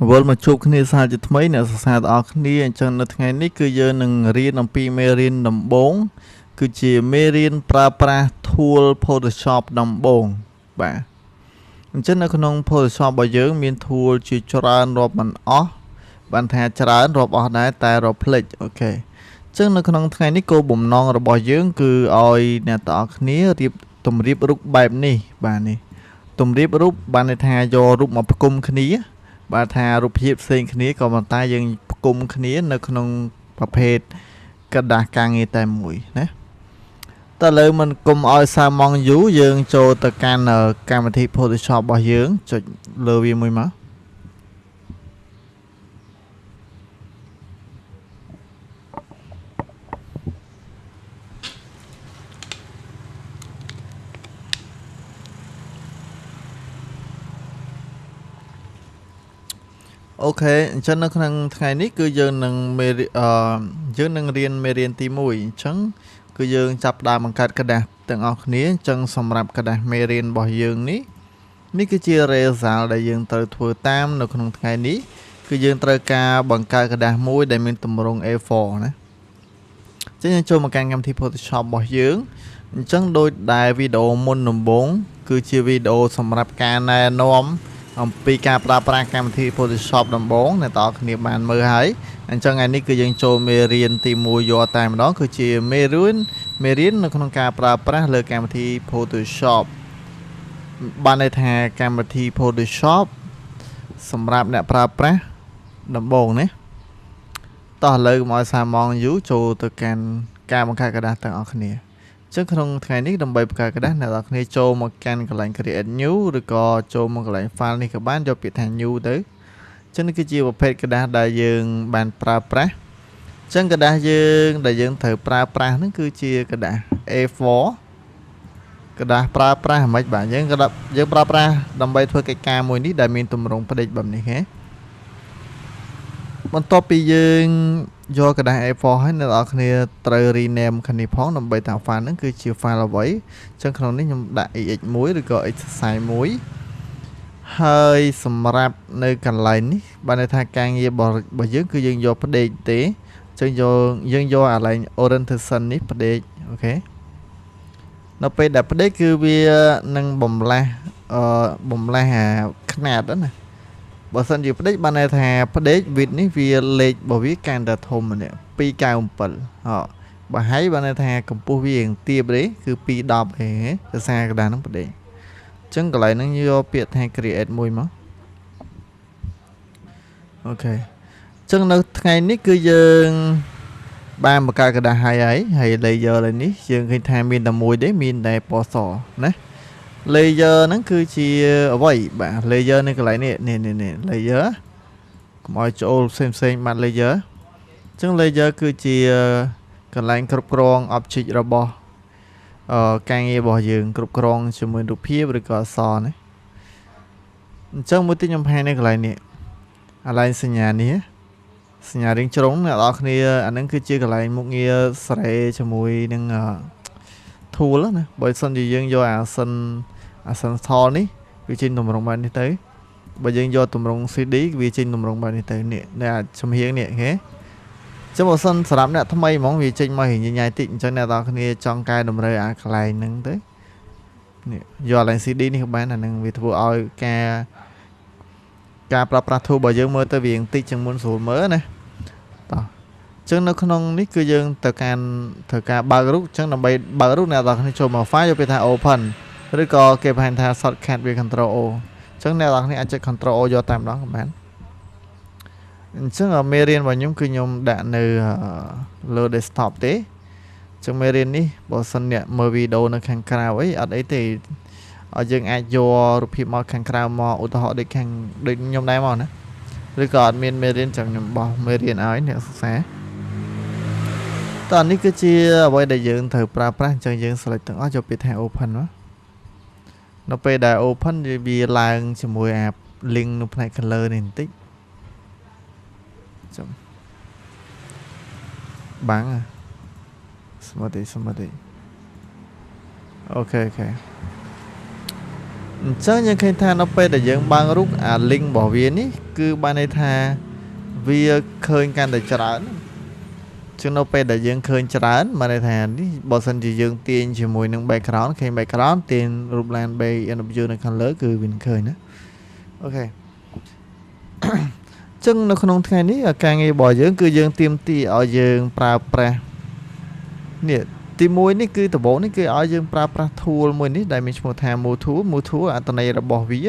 វិលមកជួបគ្នាសាជាថ្មីអ្នកសិក្សាទាំងអស់គ្នាអញ្ចឹងនៅថ្ងៃនេះគឺយើងនឹងរៀនអំពីមេរៀនដំបូងគឺជាមេរៀនប្រើប្រាស់ tool Photoshop ដំបូងបាទអញ្ចឹងនៅក្នុង Photoshop របស់យើងមាន tool ជាច្រើនរាប់មិនអស់បានថាច្រើនរាប់អស់ដែរតែរាប់ភ្លេច OK អញ្ចឹងនៅក្នុងថ្ងៃនេះគោលបំណងរបស់យើងគឺឲ្យអ្នកទាំងអស់គ្នារៀបតម្រៀបរូបបែបនេះបាទនេះតម្រៀបរូបបានន័យថាយករូបមកផ្គុំគ្នា បាទថារូបភាពផ្សេងគ្នាក៏ប៉ុន្តែយើងផ្គុំគ្នានៅក្នុងប្រភេទក្រដាសការងារតែមួយណាតើឥឡូវមិនគុំឲ្យសើម៉ងយូរយើងចូលទៅកាន់កម្មវិធី Photoshop របស់យើងចុចលើវាមួយមក OK អញ្ចឹងនៅក្នុងថ្ងៃនេះគឺយើងនឹងមេយើងនឹងរៀនមេរៀនទី1អញ្ចឹងគឺយើងចាប់ផ្ដើមបង្កើតក្រដាសទាំងអស់គ្នាអញ្ចឹងសម្រាប់ក្រដាសមេរៀនរបស់យើងនេះនេះគឺជា result ដែលយើងត្រូវធ្វើតាមនៅក្នុងថ្ងៃនេះគឺយើងត្រូវការបង្កើតក្រដាសមួយដែលមានទម្រង់ A4 ណាអញ្ចឹងយើងចូលមកកាន់កម្មវិធី Photoshop របស់យើងអញ្ចឹងដូចដែលវីដេអូមុនដំបូងគឺជាវីដេអូសម្រាប់ការណែនាំអំពីការប្រើប្រាស់កម្មវិធី Photoshop ដំបូងអ្នកទាំងអស់គ្នាបានមើលហើយអញ្ចឹងថ្ងៃនេះគឺយើងចូលមេរៀនទី1យកតែម្ដងគឺជាមេរៀននៅក្នុងការប្រើប្រាស់លើកម្មវិធី Photoshop បានន័យថាកម្មវិធី Photoshop សម្រាប់អ្នកប្រើប្រាស់ដំបូងណាតោះឥឡូវកុំឲ្យសាម៉ងយូរចូលទៅកាន់ការបង្កើតក្រដាសទាំងអស់គ្នាអញ្ចឹងក្នុងថ្ងៃនេះដើម្បីបង្កើតក្រដាសអ្នកនរគ្នាចូលមកកាន់កន្លែង create new ឬក៏ចូលមកកន្លែង file នេះក៏បានយកពាក្យថា new ទៅអញ្ចឹងនេះគឺជាប្រភេទក្រដាសដែលយើងបានប្រើប្រាស់អញ្ចឹងក្រដាសយើងដែលយើងត្រូវប្រើប្រាស់ហ្នឹងគឺជាក្រដាស A4 ក្រដាសប្រើប្រាស់ហ្មិចបាទយើងក្រដាសយើងប្រើប្រាស់ដើម្បីធ្វើកិច្ចការមួយនេះដែលមានទម្រង់ផ្ដេកបែបនេះហ៎បន្ទាប់ពីយើងយកក្រដាស A4 ហើយអ្នកនរគ្នាត្រូវ rename ខាងនេះផងដើម្បីថា file ហ្នឹងគឺជា file អ្វីអញ្ចឹងក្នុងនេះខ្ញុំដាក់ ex1 ឬក៏ exercise 1ហើយសម្រាប់នៅកន្លែងនេះបានន័យថាការងាររបស់យើងគឺយើងយកផ្ដេកទេអញ្ចឹងយើងយកអាកន្លែង orientation នេះផ្ដេក OK នៅពេលដែលផ្ដេកគឺវានឹងបំលាស់បំលាស់អាខ្នាតហ្នឹងណាបើសិនជាផ្ដេកបានន័យថាផ្ដេក width នេះវាលេខរបស់វាកាន់តែធំម្នាក់297ហ៎បើហើយបានន័យថាកម្ពស់វារៀងទាបទេគឺ210ហេភាសាកណ្ដាលហ្នឹងផ្ដេកអញ្ចឹងកន្លែងហ្នឹងយកពាក្យថា create មួយមក OK អញ្ចឹងនៅថ្ងៃនេះគឺយើងបានបង្កើតក្រដាសហើយហើយ layer ឡើយនេះយើងឃើញថាមានតែមួយទេមានតែពណ៌សណា layer ហ្នឹងគឺជាអ្វីបាទ layer នៅកន្លែងនេះនេះនេះ layer កុំឲ្យចូលផ្សេងផ្សេងបាត់ layer អញ្ចឹង layer គឺជាកន្លែងគ្រប់គ្រង object របស់ការងាររបស់យើងគ្រប់គ្រងជាមួយរូបភាពឬក៏អក្សរណាអញ្ចឹងមួយទៀតខ្ញុំបង្ហាញនៅកន្លែងនេះកន្លែងសញ្ញានេះសញ្ញារៀងជ្រុងអ្នកនរគ្នាអាហ្នឹងគឺជាកន្លែងមុខងារសេរីជាមួយនឹង tool ណាបើសិនជាយើងយកអាសិនអាសិន tool នេះវាចេញទម្រង់បែបនេះទៅបើយើងយកទម្រង់ CD វាចេញទម្រង់បែបនេះទៅនេះអ្នកចំហៀងនេះហេចឹងបើសិនសម្រាប់អ្នកថ្មីហ្មងវាចេញមករៀងញ៉ៃតិចអញ្ចឹងអ្នកនរគ្នាចង់កែតម្រូវអាកន្លែងហ្នឹងទៅនេះយកកន្លែង CD នេះក៏បានអាហ្នឹងវាធ្វើឲ្យការប្រើប្រាស់ tool របស់យើងមើលទៅវាតិចជាងមុនស្រួលមើលណាតោះអញ្ចឹងនៅក្នុងនេះគឺយើងត្រូវការត្រូវការបើករូបអញ្ចឹងដើម្បីបើករូបអ្នកនរគ្នាចូលមក file យកពាក្យថា open ឬក៏គេបង្ហាញថា shortcut វា control O អញ្ចឹងអ្នកនរគ្នាអាចចុច control O យកតែម្ដងក៏បានអញ្ចឹងមេរៀនរបស់ខ្ញុំគឺខ្ញុំដាក់នៅលើ desktop ទេអញ្ចឹងមេរៀននេះបើសិនអ្នកមើលវីដេអូនៅខាងក្រៅអីអត់អីទេឲ្យយើងអាចយករូបភាពមកខាងក្រៅមកឧទាហរណ៍ដូចខាងដូចខ្ញុំដែរមកណាឬក៏អត់មានមេរៀនចាំខ្ញុំបោះមេរៀនឲ្យអ្នកសិក្សាតោះនេះគឺជាអ្វីដែលយើងត្រូវប្រើប្រាស់អញ្ចឹងយើង select ទាំងអស់យកពាក្យថា open មកនៅពេលដែល open វាឡើងជាមួយអា link នៅផ្នែក color នេះបន្តិចចាំបាំងស្មតិស្មតិ OK OK អញ្ចឹងយើងឃើញថានៅពេលដែលយើងបើករូបអា link របស់វានេះគឺបានន័យថាវាឃើញកាន់តែច្រើនជាងនៅពេលដែលយើងឃើញច្រើនបានន័យថានេះបើសិនជាយើងទាញជាមួយនឹង background ឃើញ background ទាញរូបឡាន BMW នៅខាងលើគឺវានឹងឃើញណាOK ចឹងនៅក្នុងថ្ងៃនេះការងាររបស់យើងគឺយើងទៀមទីឲ្យយើងប្រើប្រាស់នេះទី1នេះគឺដំបូងនេះគឺឲ្យយើងប្រើប្រាស់ tool មួយនេះដែលមានឈ្មោះថា Move Tool។ Move Tool អត្ថន័យរបស់វា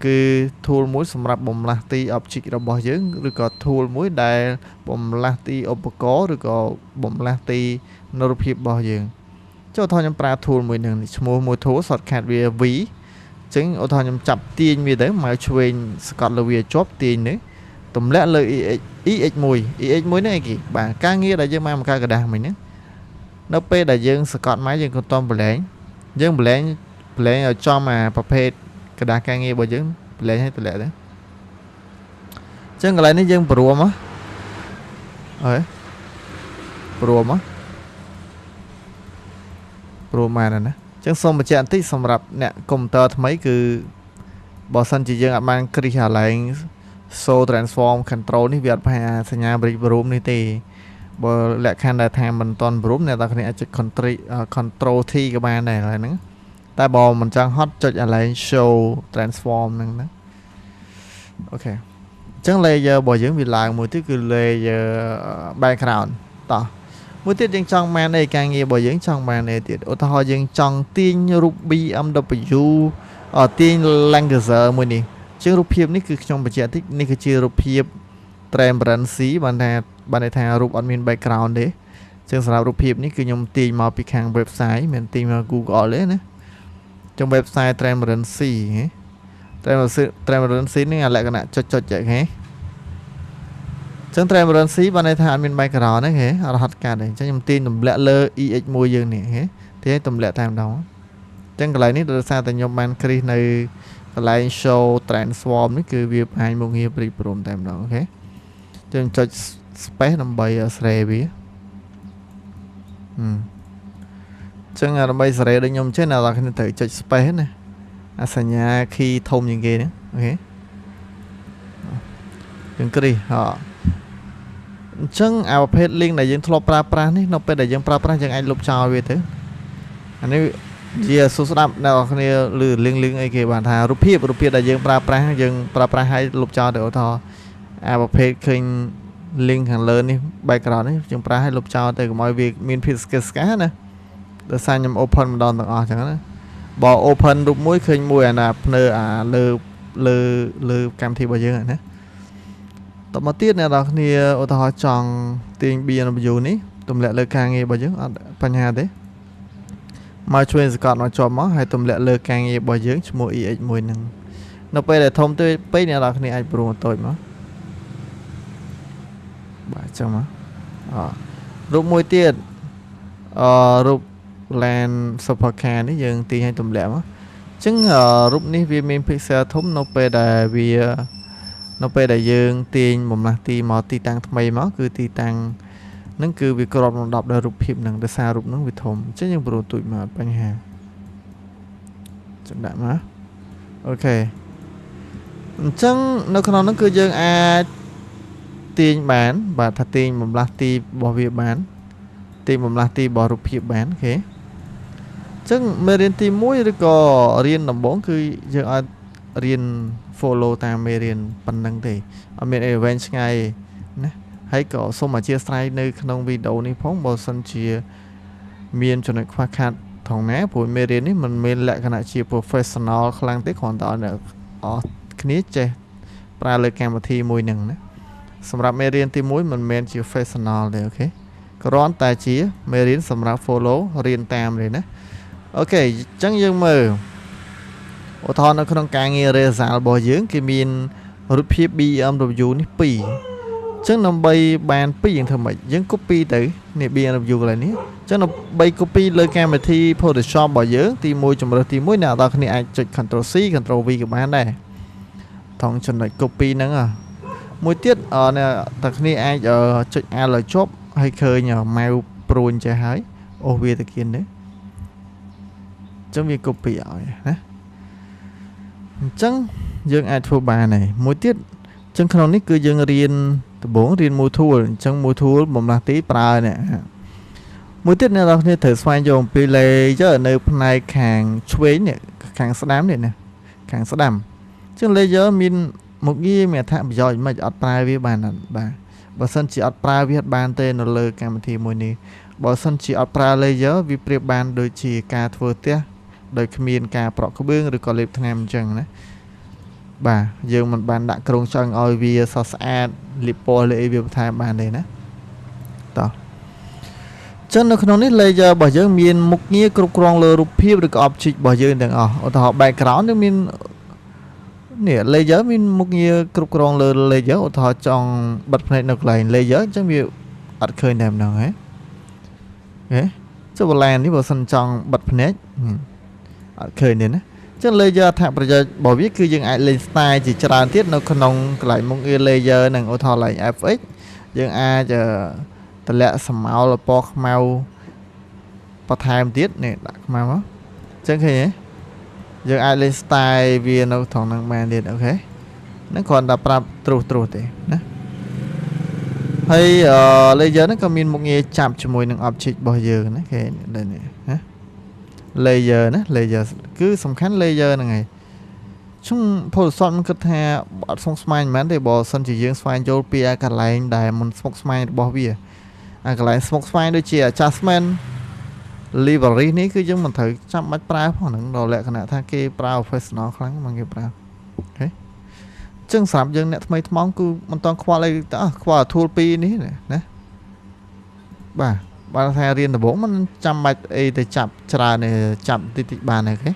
គឺ tool មួយសម្រាប់បំលាស់ទី object របស់យើងឬក៏ tool មួយដែលបំលាស់ទីឧបករណ៍ឬក៏បំលាស់ទីនៅរូបភាពរបស់យើងចុះឧទាហរណ៍ខ្ញុំប្រើ tool មួយនឹងឈ្មោះមួយ tool shortcut វា V អញ្ចឹងឧទាហរណ៍ខ្ញុំចាប់ទាញវាទៅមកឆ្វេងស្កត់លើវាជាប់ទាញនេះទម្លាក់លើ EX EX1 EX1 នេះអីគេបាទការងារដែលយើងបានបង្កើតក្រដាសមិញហ្នឹងនៅពេលដែលយើងសកត់មកយើងក៏តំប្រឡែងយើងប្រឡែងប្រឡែងឲ្យចំអាប្រភេទក្រដាសការងាររបស់យើងប្រឡែងឲ្យទម្លាក់ទៅអញ្ចឹងកន្លែងនេះយើងព្រមហ៎អើយព្រមហ៎ព្រមបានណាអញ្ចឹងសូមបញ្ជាក់បន្តិចសម្រាប់អ្នកកុំព្យូទ័រថ្មីគឺបើសិនជាយើងអាចបានគ្រីសអាឡែង show transform control នេះវាអត់ផាសញ្ញា bridge ព្រមនេះទេបើលក្ខខណ្ឌដែលថាមិនតន់ព្រមអ្នកនរគ្នាអាចចុច control T ក៏បានដែរហ្នឹងតែបើមិនចង់ហត់ចុចអាឡែង show transform ហ្នឹងណាOK អញ្ចឹង layer របស់យើងវាឡើងមួយទៀតគឺ layer background តោះមួយទៀតយើងចង់បានអីការងាររបស់យើងចង់បានអីទៀតឧទាហរណ៍យើងចង់ទាញរូប BMW ទាញ Land Cruiser មួយនេះជាងរូបភាពនេះគឺខ្ញុំបញ្ជាក់តិចនេះគឺជារូបភាព transparency បានថាបានន័យថារូបអត់មាន background ទេចឹងសម្រាប់រូបភាពនេះគឺខ្ញុំទាញមកពីខាង website មិនទាញមក Google ទេណាចឹង website transparency ហ៎ transparency នេះអាលក្ខណៈចុចចុចចឹងហ៎ចឹង transparency បានន័យថាអត់មាន background ទេហ៎អត់ហត់កាត់ទេអញ្ចឹងខ្ញុំទាញទម្លាក់លើ EX1 យើងនេះហ៎ទាញទម្លាក់តែម្ដងចឹងកន្លែងនេះដោយសារតែខ្ញុំបានគ្រីសនៅកន្លែង show transform នេះគឺវាបង្ហាញមុខងារព្រីព្រមតែម្ដង OK ចឹងចុច space ដើម្បីស្រេវាហឹមចឹងដើម្បីសេរីដូចខ្ញុំចេះអ្នកនរគ្នាត្រូវចុច space ណាអាសញ្ញា key ធំជាងគេហ្នឹង OK យើងគ្រីសហអញ្ចឹងអាប្រភេទ link ដែលយើងធ្លាប់ប្រើប្រាស់នេះនៅពេលដែលយើងប្រើប្រាស់យើងអាចលុបចោលវាទៅអានេះជាសួរស្ដាប់អ្នកនរគ្នាឬលៀងលៀងអីគេបានថារូបភាពរូបភាពដែលយើងប្រើប្រាស់យើងប្រើប្រាស់ឲ្យលុបចោលទៅឧទាហរណ៍អាប្រភេទឃើញ link ខាងលើនេះ background នេះយើងប្រើឲ្យលុបចោលទៅកុំឲ្យវាមានភាពស្កេស្កាណាដោយសារខ្ញុំ open ម្ដងទាំងអស់អញ្ចឹងណាបើ open រូបមួយឃើញមួយអាណាភ្នៅអាលើលើលើកម្មវិធីរបស់យើងណាតមកទៀតអ្នកនរគ្នាឧទាហរណ៍ចង់ទាញ BMW នេះទម្លាក់លើការងាររបស់យើងអត់បញ្ហាទេមកជួយសកត់មកជាប់មកហើយទម្លាក់លើការងាររបស់យើងឈ្មោះ EX1 ហ្នឹងនៅពេលដែលធំទៅពេកអ្នកនរគ្នាអាចព្រមតូចមកបាទចឹងមកអរូបមួយទៀតអរូប Land Supercar នេះយើងទាញឲ្យទម្លាក់មកអញ្ចឹងរូបនេះវាមាន pixel ធំនៅពេលដែលវានៅពេលដែលយើងទាញបំលាស់ទីមកទីតាំងថ្មីមកគឺទីតាំងហ្នឹងគឺវាគ្របដណ្ដប់ដល់រូបភាពហ្នឹងដោយសាររូបហ្នឹងវាធំអញ្ចឹងយើងប្រូទូចមកបញ្ហាចឹងដាក់មក OK អញ្ចឹងនៅក្នុងហ្នឹងគឺយើងអាចទាញបានបាទថាទាញបំលាស់ទីរបស់វាបានទាញបំលាស់ទីរបស់រូបភាពបាន OK អញ្ចឹងមេរៀនទី1ឬក៏រៀនដំបូងគឺយើងអាចរៀន follow តាមមេរៀនប៉ុណ្្នឹងទេអត់មានអីវែងឆ្ងាយណាហើយក៏សូមអធិស្ឋាននៅក្នុងវីដេអូនេះផងបើសិនជាមានចំណុចខ្វះខាតថងណាព្រោះមេរៀននេះមិនមានលក្ខណៈជា professional ខ្លាំងទេគ្រាន់តែឲ្យអ្នកអស់គ្នាចេះប្រើលើកម្មវិធីមួយហ្នឹងណាសម្រាប់មេរៀនទី1មិនមែនជា professional ទេ OK គ្រាន់តែជាមេរៀនសម្រាប់ follow រៀនតាមទេណា OK អញ្ចឹងយើងមើលឧទាហរណ៍នៅក្នុងការងារ result របស់យើងគេមានរូបភាព BMW នេះ2អញ្ចឹងដើម្បីបាន2យើងធ្វើម៉េចយើង copy ទៅនេះ BMW កន្លែងនេះអញ្ចឹងដើម្បី copy លើកម្មវិធី Photoshop របស់យើងទី1ជំរើសទី1អ្នកនរគ្នាអាចចុច Ctrl C Ctrl V ក៏បានដែរថងចំណុច copy ហ្នឹងមួយទៀតអ្នកទាំងគ្នាអាចចុច Alt ឲ្យជាប់ហើយឃើញម៉ៅព្រួញចេះហើយអូសវាទៅគៀននេះអញ្ចឹងវា copy ឲ្យណា អញ្ចឹងយើងអាចធ្វើបានហើយមួយទៀតអញ្ចឹងក្នុងនេះគឺយើងរៀនដំបូងរៀន move tool អញ្ចឹង move tool បំលាស់ទីប្រើនេះមួយទៀតអ្នកនរគ្នាត្រូវស្វែងយល់អំពី layer នៅផ្នែកខាងឆ្វេងនេះខាងស្ដាំនេះណាខាងស្ដាំអញ្ចឹង layer មានមុខងារមានអត្ថប្រយោជន៍មិនអត់ប្រើវាបានអត់បាទបើសិនជាអត់ប្រើវាអត់បានទេនៅលើកម្មវិធីមួយនេះបើសិនជាអត់ប្រើ layer វាប្រៀបបានដូចជាការធ្វើផ្ទះដោយគ្មានការប្រក់ក្បឿងឬក៏លេបថ្នាំអញ្ចឹងណាបាទយើងមិនបានដាក់គ្រោងឆ្អឹងឲ្យវាសស្អាតលាបពណ៌លាអីវាបន្ថែមបានទេណាតោះចឹងនៅក្នុងនេះ layer របស់យើងមានមុខងារគ្រប់គ្រងលើរូបភាពឬក៏ object របស់យើងទាំងអស់ឧទាហរណ៍ background យើងមាននេះ layer មានមុខងារគ្រប់គ្រងលើ layer ឧទាហរណ៍ចង់បិទភ្នែកនៅកន្លែង layer អញ្ចឹងវាអត់ឃើញតែម្ដងហ៎ហេចុះបឡាននេះបើសិនចង់បិទភ្នែកអត់ឃើញទេណាចឹង layer អត្ថប្រយោជន៍របស់វាគឺយើងអាចលេង style ជាច្រើនទៀតនៅក្នុងកន្លែងមុខងារ layer និងឧទាហរណ៍កន្លែង FX យើងអាចតម្លាក់ស្រមោលពណ៌ខ្មៅបន្ថែមទៀតនេះដាក់ខ្មៅមកចឹងឃើញទេយើងអាចលេង style វានៅត្រង់ហ្នឹងបានទៀត OK ហ្នឹងគ្រាន់តែប្រាប់ត្រុសត្រុសទេណាហើយ layer ហ្នឹងក៏មានមុខងារចាប់ជាមួយនឹង object របស់យើងណាគេនេះណា layer ណា layer គឺសំខាន់ layer ហ្នឹងឯងខ្ញុំ Photoshop ខ្ញុំគិតថាអត់ស្មុគស្មាញប៉ុន្មានទេបើសិនជាយើងស្វែងយល់ពីអាកន្លែងដែលមិនស្មុគស្មាញរបស់វាអាកន្លែងស្មុគស្មាញដូចជា adjustment library នេះគឺយើងមិនត្រូវចាំបាច់ប្រើផងហ្នឹងដល់លក្ខណៈថាគេប្រើ professional ខ្លាំងមកគេប្រើ OK ចឹងសម្រាប់យើងអ្នកថ្មីថ្មោងគឺមិនតន់ខ្វល់អីតោះខ្វល់ tool 2នេះណាបាទបើថារៀនដំបូងមិនចាំបាច់អីទៅចាប់ច្រើនទេចាប់តិចតិចបានទេ OK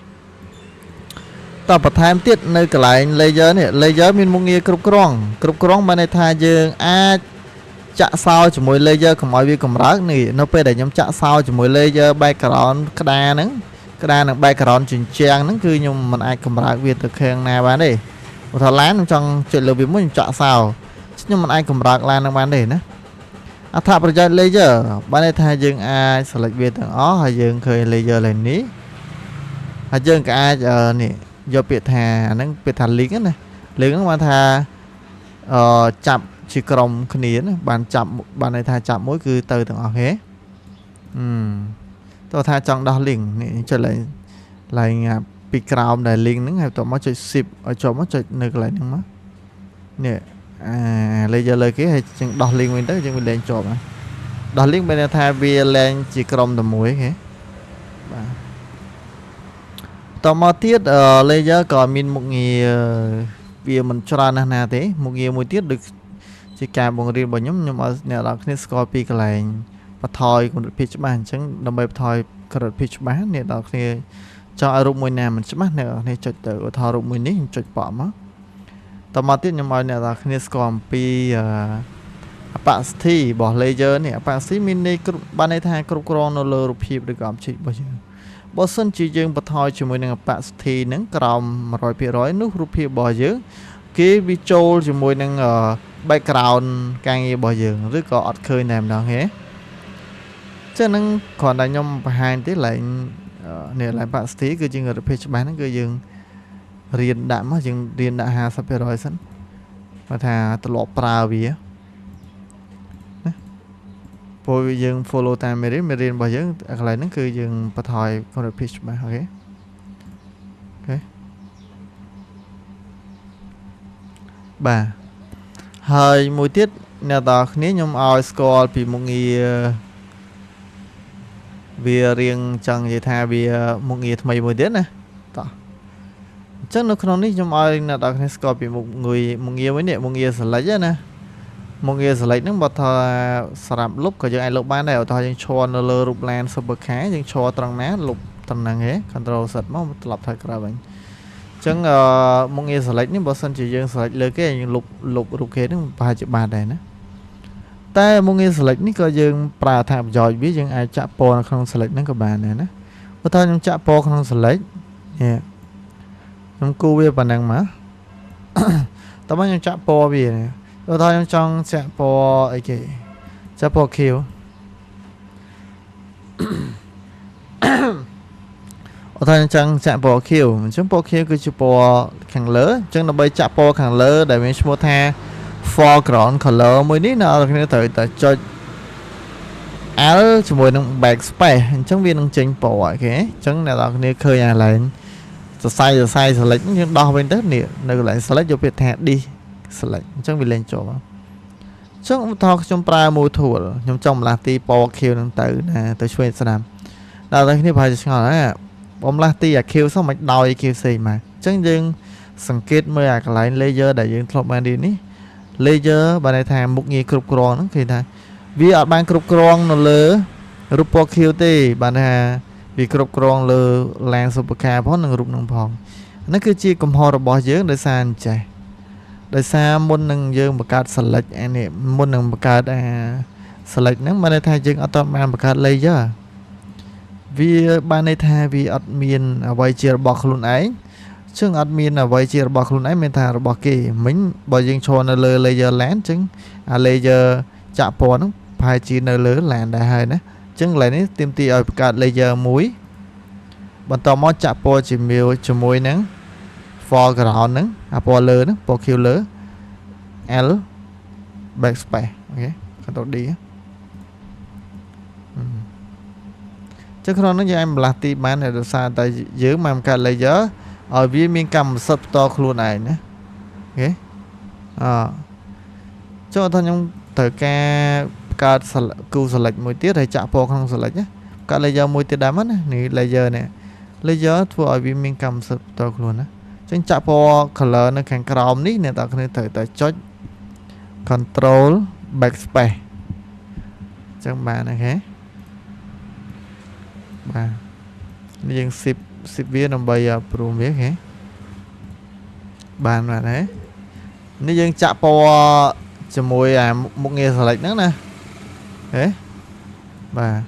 តបន្ថែមទៀតនៅកន្លែង layer នេះ layer មានមុខងារគ្រប់គ្រងគ្រប់គ្រងបានន័យថាយើងអាចចាក់សោជាមួយ layer កុំឲ្យវាកម្រើកនេះនៅពេលដែលខ្ញុំចាក់សោជាមួយ layer background ក្តារហ្នឹងក្តារនឹង background ជញ្ជាំងហ្នឹងគឺខ្ញុំមិនអាចកម្រើកវាទៅខាងណាបានទេឧទាហរណ៍ឡានខ្ញុំចង់ចុចលើវាមួយខ្ញុំចាក់សោខ្ញុំមិនអាចកម្រើកឡានហ្នឹងបានទេណាអត្ថប្រយោជន៍ layer បានន័យថាយើងអាច select វាទាំងអស់ហើយយើងឃើញ layer ឡើងនេះហើយយើងក៏អាចនេះយកពាក្យថាអាហ្នឹងពាក្យថា link ណា link ហ្នឹងបានថាអឺចាប់ជាក្រុមគ្នាណាបានចាប់បានន័យថាចាប់មួយគឺទៅទាំងអស់គេអឺតោះថាចង់ដោះ link នេះចុចឡើងឡើងពីក្រោមដែល link ហ្នឹងហើយបន្ទាប់មកចុច shift ឲ្យជាប់មកចុចនៅកន្លែងហ្នឹងមកនេះអា layer លើគេហើយយើងដោះ link វិញទៅយើងវាលែងជាប់ណាដោះ link មានន័យថាវាលែងជាក្រុមតែមួយគេបាទតមកទៀត layer ក៏មានមុខងារវាមិនច្រើនណាស់ណាទេមុខងារមួយទៀតដូចជាការបង្រៀនរបស់ខ្ញុំខ្ញុំឲ្យអ្នកនរគ្នាស្គាល់ពីកន្លែងបន្ថយកម្រិតភាពច្បាស់អញ្ចឹងដើម្បីបន្ថយកម្រិតភាពច្បាស់អ្នកនរគ្នាចង់ឲ្យរូបមួយណាមិនច្បាស់អ្នកនរគ្នាចុចទៅឧទាហរណ៍រូបមួយនេះខ្ញុំចុចប៉ក់មកតមកទៀតខ្ញុំឲ្យអ្នកនរគ្នាស្គាល់អំពី opacity របស់ layer នេះ opacity មានន័យគ្រប់បានន័យថាគ្រប់គ្រងនៅលើរូបភាពឬក៏ object របស់យើងបើសិនជាយើងបន្ថយជាមួយនឹង opacity ហ្នឹងក្រោម100%នោះរូបភាពរបស់យើងគេវាចូលជាមួយនឹង background ការងាររបស់យើងឬក៏អត់ឃើញតែម្ដងហេចឹងហ្នឹងគ្រាន់តែខ្ញុំបង្ហាញទេឡើងនេះឡើង opacity គឺជារូបភាពច្បាស់ហ្នឹងគឺយើងរៀនដាក់មកយើងរៀនដាក់50%សិនបើថាធ្លាប់ប្រើវាណាព្រោះយើង follow តាមមេរៀនមេរៀនរបស់យើងកន្លែងហ្នឹងគឺយើងបន្ថយកម្រិតភាពច្បាស់ OK OK បាទហើយមួយទៀតអ្នកទាំងអស់គ្នាខ្ញុំឲ្យស្គាល់ពីមុខងារវារៀងចង់និយាយថាវាមុខងារថ្មីមួយទៀតណាតោះអញ្ចឹងនៅក្នុងនេះខ្ញុំឲ្យអ្នកទាំងអស់គ្នាស្គាល់ពីមុខងារមុខងារមួយនេះមុខងារ select ណាមុខងារ select ហ្នឹងបើថាសម្រាប់លុបក៏យើងអាចលុបបានដែរឧទាហរណ៍យើងឈរនៅលើរូបឡាន super car យើងឈរត្រង់ណាលុបត្រង់ហ្នឹងហេ control Z មកត្រឡប់ថយក្រោយវិញអញ្ចឹងអឺមុខងារ select នេះបើសិនជាយើង select លើគេយើងលុបលុបរូបគេហ្នឹងប្រហែលជាបានដែរណាតែមុខងារ select នេះក៏យើងប្រើថាប្រយោជន៍វាយើងអាចចាក់ពណ៌នៅក្នុង select ហ្នឹងក៏បានដែរណាបើថាខ្ញុំចាក់ពណ៌ក្នុង select នេះខ្ញុំគូវាប៉ុណ្ណឹងមកតើមកខ្ញុំចាក់ពណ៌វាបើថាខ្ញុំចង់ចាក់ពណ៌អីគេចាក់ពណ៌ខៀវឧ បើថាអញ្ចឹងចាក់ពណ៌ខៀវអញ្ចឹងពណ៌ខៀវគឺជាពណ៌ខាងលើអញ្ចឹងដើម្បីចាក់ពណ៌ខាងលើដែលមានឈ្មោះថា foreground color មួយនេះអ្នកនរគ្នាត្រូវតែចុច Alt ជាមួយនឹង backspace អញ្ចឹងវានឹងចេញពណ៌ OK អញ្ចឹងអ្នកនរគ្នាឃើញអាកន្លែងសរសៃសរសៃ select យើងដោះវិញទៅនេះនៅកន្លែង select យកពាក្យថា deselect អញ្ចឹងវាលែងជាប់អញ្ចឹងឧទាហរណ៍ខ្ញុំប្រើ move tool ខ្ញុំចង់ផ្លាស់ទីពណ៌ខៀវហ្នឹងទៅណាទៅឆ្វេងស្ដាំដល់តែគ្នាប្រហែលជាឆ្ងល់ហើយបំផ្លាស់ទីអាខៀវសោះមិនដោយខៀវផ្សេងមកអញ្ចឹងយើងសង្កេតមើលអាកន្លែង layer ដែលយើងធ្លាប់បានរៀននេះ layer បានន័យថាមុខងារគ្រប់គ្រងហ្នឹងគឺថាវាអត់បានគ្រប់គ្រងនៅលើរូបពណ៌ខៀវទេបានថាវាគ្រប់គ្រងលើឡាន supercar ផងនិងរូបនឹងផងហ្នឹងគឺជាកំហុសរបស់យើងដោយសារអញ្ចេះដោយសារមុននឹងយើងបង្កើត select អានេះមុននឹងបង្កើតអា select ហ្នឹងបានន័យថាយើងអត់ទាន់បានបង្កើត layer វាបានន័យថាវាអត់មានអ្វីជារបស់ខ្លួនឯងចឹងអត់មានអ្វីជារបស់ខ្លួនឯងមានថារបស់គេមិញបើយើងឈរនៅលើ layer ឡានចឹងអា layer ចាក់ពណ៌ហ្នឹងប្រហែលជានៅលើឡានដែរហើយណាចឹងកន្លែងនេះទាមទារឲ្យបង្កើត layer មួយបន្តមកចាក់ពណ៌ជាមួយនឹង foreground ហ្នឹងអាពណ៌លើហ្នឹងពណ៌ខៀវលើ Alt backspace OK Ctrl D ចឹងក្នុងនោះយើងអាចបន្លាស់ទីបានដោយសារតែយើងបានបង្កើត layer ឲ្យវាមានកម្មសិទ្ធិផ្ទាល់ខ្លួនឯងណា OK អចុះថាខ្ញុំត្រូវការបង្កើតគូ select មួយទៀតហើយចាក់ពណ៌ក្នុង select ណាបង្កើត layer មួយទៀតដែរមកណានេះ layer នេះ layer ធ្វើឲ្យវាមានកម្មសិទ្ធិផ្ទាល់ខ្លួនណាចឹងចាក់ពណ៌ color នៅខាងក្រោមនេះអ្នកទាំងគ្នាត្រូវតែចុច control backspace ចឹងបាន OK បាទនេះយើង shift shift វាដើម្បីព្រមវា OK បានបាទហ៎នេះយើងចាក់ពណ៌ជាមួយអាមុខងារ select ហ្នឹងណាហេបាទ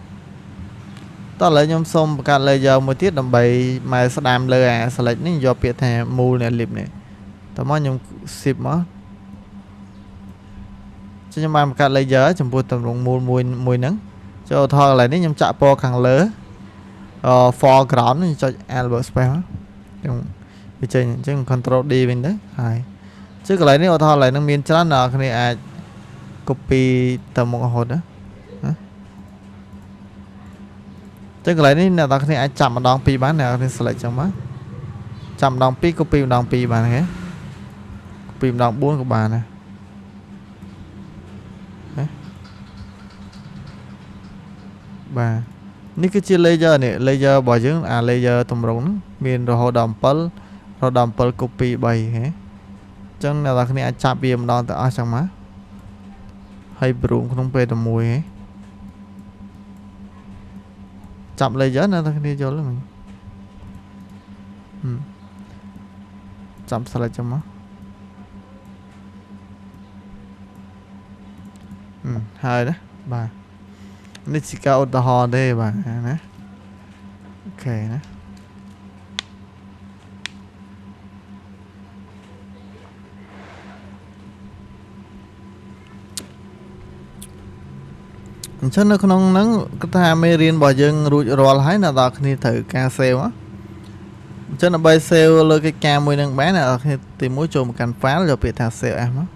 តោះឥឡូវខ្ញុំសូមបង្កើត layer មួយទៀតដើម្បីមកស្ដាមលើអា select នេះយកពាក្យថាមូលនេះ ellipse នេះតោះមកខ្ញុំ shift មកខ្ញុំបានបង្កើត layer ចំពោះទម្រង់មូលមួយមួយហ្នឹងចូលឧទាហរណ៍កន្លែងនេះខ្ញុំចាក់ពណ៌ខាងលើអឺ foreground ខ្ញុំចុច Alt backspace មកខ្ញុំវាចេញអញ្ចឹង control D វិញទៅហើយជឿកន្លែងនេះឧទាហរណ៍កន្លែងហ្នឹងមានច្រើនអ្នកគ្នាអាច copy ទៅមុខរហូតណាចឹងកន្លែងនេះអ្នកនរគ្នាអាចចាប់ម្ដងពីរបានអ្នកនរគ្នា select ចឹងមកចាប់ម្ដងពីរ copy ម្ដងពីរបានហ៎ copy ម្ដង4ក៏បានដែរហ៎បាទនេះគឺជា layer នេះ layer របស់យើងអា layer តម្រងហ្នឹងមានរហូតដល់7រហូតដល់7 copy 3ហ៎ចឹងអ្នកនរគ្នាអាចចាប់វាម្ដងទៅអស់ចឹងមកហើយព្រមក្នុងពេលតែមួយហ៎ចាប់ layer អ្នកនរគ្នាយល់ហ្នឹងចាំ select ចឹងមកហើយណាបាទនេះជាការឧទាហរណ៍ទេបាទណា OK ណាអញ្ចឹងនៅក្នុងហ្នឹងគាត់ថាមេរៀនរបស់យើងរួចរាល់ហើយអ្នកនរគ្នាត្រូវការ save អញ្ចឹងដើម្បី save លើកិច្ចការមួយនឹងបានអ្នកនរគ្នាទីមួយចូលមកកាន់ file យកពាក្យថា save as មក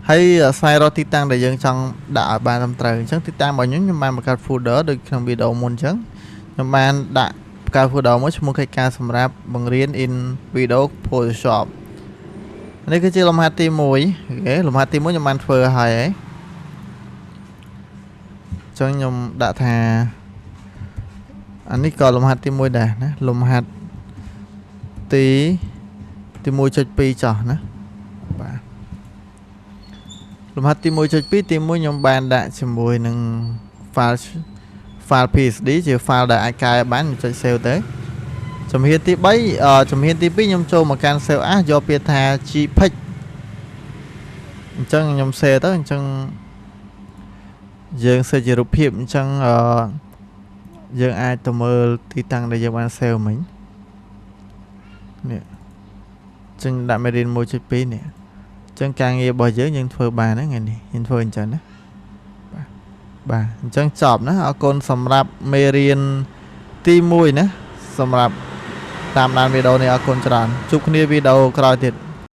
ហើយស្វែងរកទីតាំងដែលយើងចង់ដាក់ឲ្យបានត្រឹមត្រូវអញ្ចឹងទីតាំងរបស់ខ្ញុំខ្ញុំបានបង្កើត folder ដូចក្នុងវីដេអូមុនអញ្ចឹងខ្ញុំបានដាក់បង្កើត folder មួយឈ្មោះកិច្ចការសម្រាប់បង្រៀន in video Photoshop នេះគឺជាលំហាត់ទី1 OK លំហាត់ទី1ខ្ញុំបានធ្វើហើយហីចឹងខ្ញុំដាក់ថាអានេះក៏លំហាត់ទី1ដែរណាលំហាត់ទី1.2ចោះណាបាទលំហាត់ទី1.2ទី1ខ្ញុំបានដាក់ជាមួយនឹង file PSD ជា file ដែលអាចកែបានចុច save ទៅជំហានទី3ជំហានទី2ខ្ញុំចូលមកកាន់ save as យកពាក្យថា JPEG អញ្ចឹងខ្ញុំ save ទៅអញ្ចឹងយើង save ជារូបភាពអញ្ចឹងអឺយើងអាចទៅមើលទីតាំងដែលយើងបាន save មិញនេះចឹងដាក់មេរៀន1.2នេះចឹងការងាររបស់យើងយើងធ្វើបានហ្នឹងថ្ងៃនេះយើងធ្វើអញ្ចឹងណាបាទបាទអញ្ចឹងចប់ណាអរគុណសម្រាប់មេរៀនទី1ណា សម្រាប់តាមដានវីដេអូនេះអរគុណច្រើនជួបគ្នាវីដេអូក្រោយទៀត។